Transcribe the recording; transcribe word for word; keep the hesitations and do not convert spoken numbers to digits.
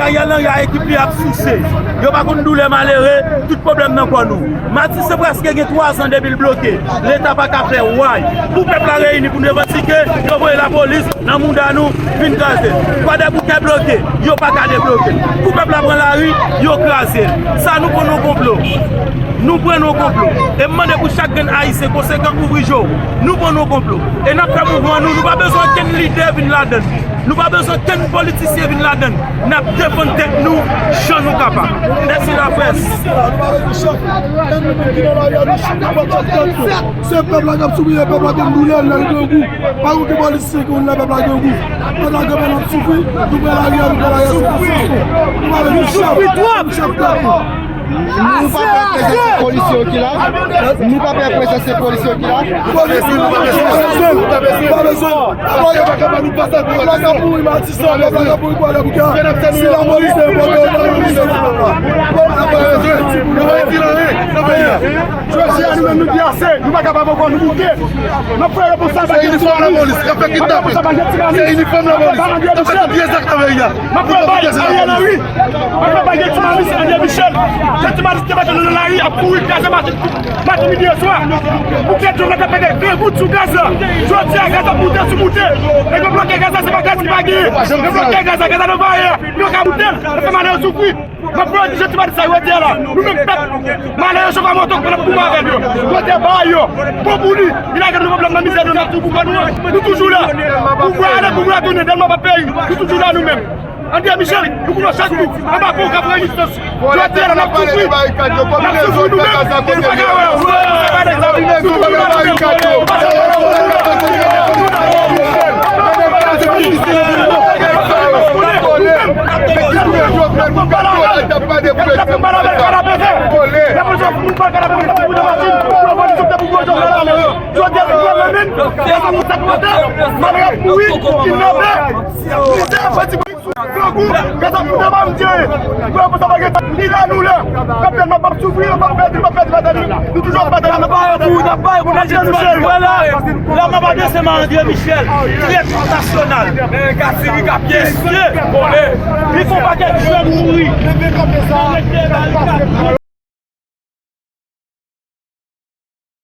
Ariel Henry ak ekip li ap souse. Yo pa konn doulè malere, tout pwoblèm nan kò nou. Matisan prèske gen twazan depi l bloke. Leta pa ka fè way. Pou pèp la reyini pou n revandike, yo voye lapolis nan mouda nou vin kraze. Kwadèboukè bloke, yo pa ka debloke. Pou pèp la pran lari, yo kraze l. Sa nou pran nan konplo. Nou pran nan konplo. E m mande pou chak grenn Ayisyen konsekan ouvri je w. Nou pran nan konplo. E n ap fè mouvman nou, nou pa bezwen okenn lidè vin ladann. Nou pa bezwen kenn politisyen vin ladann. N ap defann tèt nou jan nou kapab. Mèsi laprès. Se pèp la k ap soufri, e pèp la konn doulè l lè l grangou. Pa gen okenn politisyen ki konn lè pèp la grangou. Pèp la grangou, n ap soufri, nou pran lari a, nou pran lari a, se pa sa. Nou pa bezwen chèf, nou chèf pèp. Nou pa pè prezans se polisye yo ki la. Nou pa pè prezans se polisye yo ki la. Polisye yo pa bezwen. Pa bezwen. Pèp la ka mouri Matisan, pèp la ka mouri Kwadèboukè. Si lapolis te enpòte, yo ta mouri se pèp la. Pèp la pa bezwen. Yo pa retire anyen nan peyi a. Jodi a, nou menm, nou di ase. Nou pa kapab ankò, nou bouke. N ap fè responsab. Se inifòm lapolis k ap fè kidnapin. Se inifòm lapolis k ap fè tout vye zak nan peyi a. M ap fè bay Ariel Henry. M ap fè bay Guy Dumalis, André Michel. Guy Dumalis te mete nou nan lari, ap kouri kraze maten, maten, midi e swa. Pou ke djòb la te pete grenn gout sou gaz la. Jodi a, gaz ap moute sou moute. Nèg yo bloke gaz la, se pa gaz ki pa genyen. Yo bloke gaz la, gaz la nan vayè. Yo ka moute l, yo fè malere soufri. M ap pran di Guy Dumalis sa yo di a la. Nou menm pèp, malere yo chofè moto, n ap goumen avè l yo. Yo te bay yo. Bon pou li. Li lage nou pwoblèm nan mizè nou, n ap toujou pou kò nou. Nou toujou la. Pouvwa ale, pouvwa tounen, Dèlma p ap peri. Nou toujou la nou menm. André Michel, nou konnen chak jou, anba pon k ap rezistans. Jodi a la, n ap soufri. N ap soufri nou menm. Nou pa ka wè. Nou pa ka wè. Nou toujou la nou menm. Jodi a, nou menm, malere ap mouri, kidnape. Grangou, gaz ap moute pa m di anyen. Pou yo konsa pa gen tan. Ni la nou la. Kapten, m ap soufri, m ap pèdi, m ap pèdi batay. Nou toujou ap batay, n ap pèdi batay. N ap bay pou nou cheri. Vwala. La m ap adrese m a André Michel, trèt nasyonal. Mesye, li fè yon pakèt jèn mouri.